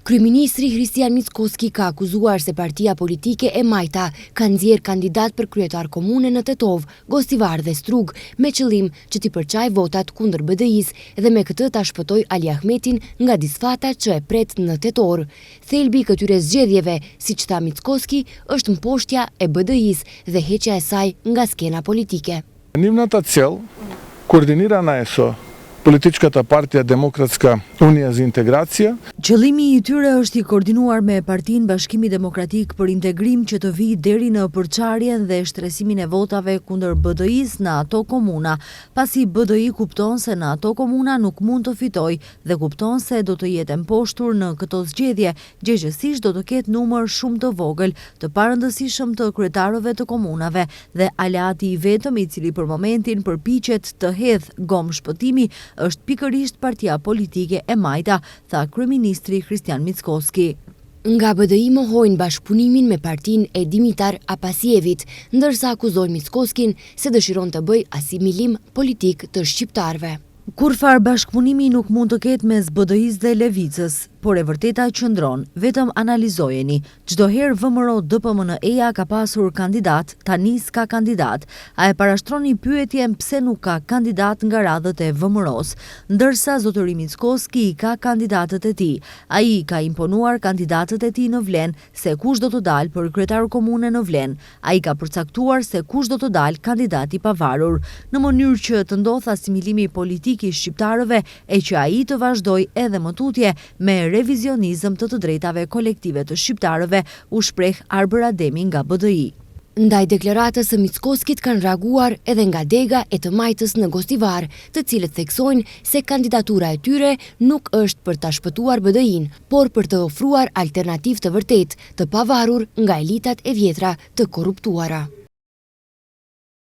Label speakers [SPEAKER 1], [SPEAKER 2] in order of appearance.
[SPEAKER 1] Kryeministri Hristijan Mickoski ka akuzuar se partia politike E Majta ka nxjerrë kandidat për kryetar komune në Tetovë, Gostivar dhe Strugë me qëllim që t'i përçajë votat kundër BDI-së dhe me këtë ta shpëtojë Ali Ahmetin nga disfata që e pret në tetor. Thelbi i këtyre zgjedhjeve, siç tha Mickoski, është mposhtja e BDI-së dhe heqja e saj nga skena politike.
[SPEAKER 2] Нивната цел координирана е со политичката партија Демократска унија за интеграција.
[SPEAKER 3] Qëllimi i tyre është i koordinuar me Partinë Bashkimi Demokratik për Integrim që të vijë deri në përçarjen dhe shtresimin e votave kundër BDI-së në ato komuna, pasi BDI kupton se në ato komuna nuk mund të fitojë dhe kupton se do të jetë e mposhtur në këto zgjedhje, gjegjësisht do të ketë numër shumë të vogël të parëndësishëm të kryetarëve të komunave dhe aleati i vetëm i cili për momentin përpiqet të hedhë gomë shpëtimi është pikërisht partia politike E Majta, tha kryeministri Hristijan Mickoski.
[SPEAKER 1] Nga BDI mohojnë bashkëpunimin me partinë e Dimitar Apasievit, ndërsa akuzojnë Mickoskin se dëshiron të bëjë asimilim politik të shqiptarëve.
[SPEAKER 3] Kurrfarë bashkëpunimi nuk mund të ketë mes BDI-së dhe Levicës, por e vërteta qëndron, vetëm analizojeni, çdo herë VMRO-DPMNE-ja ka pasur kandidat, tani s'ka kandidat. A e parashtroni pyetjen pse nuk ka kandidat nga radhët e VMRO-së, ndërsa zotëri Mickoski i ka kandidatët e tij. Ai i ka imponuar kandidatët e tij në Vlen se kush do të dalë për kryetar komune në Vlen. Ai ka përcaktuar se kush do të dalë kandidat i pavarur, në mënyrë që të ndodhë asimilimi politik i shqiptarëve e që ai të vazhdojë edhe më tutje me revizionizëm të të drejtave kolektive të shqiptarëve, u shpreh Arbër Ademi nga BDI.
[SPEAKER 1] Ndaj deklaratës së Mickoskit kanë reaguar edhe nga dega e të majtës në Gostivar, të cilët theksojnë se kandidatura e tyre nuk është për ta shpëtuar BDI-në, por për të ofruar alternativë të vërtetë, të pavarur nga elitat e vjetra të korruptuara.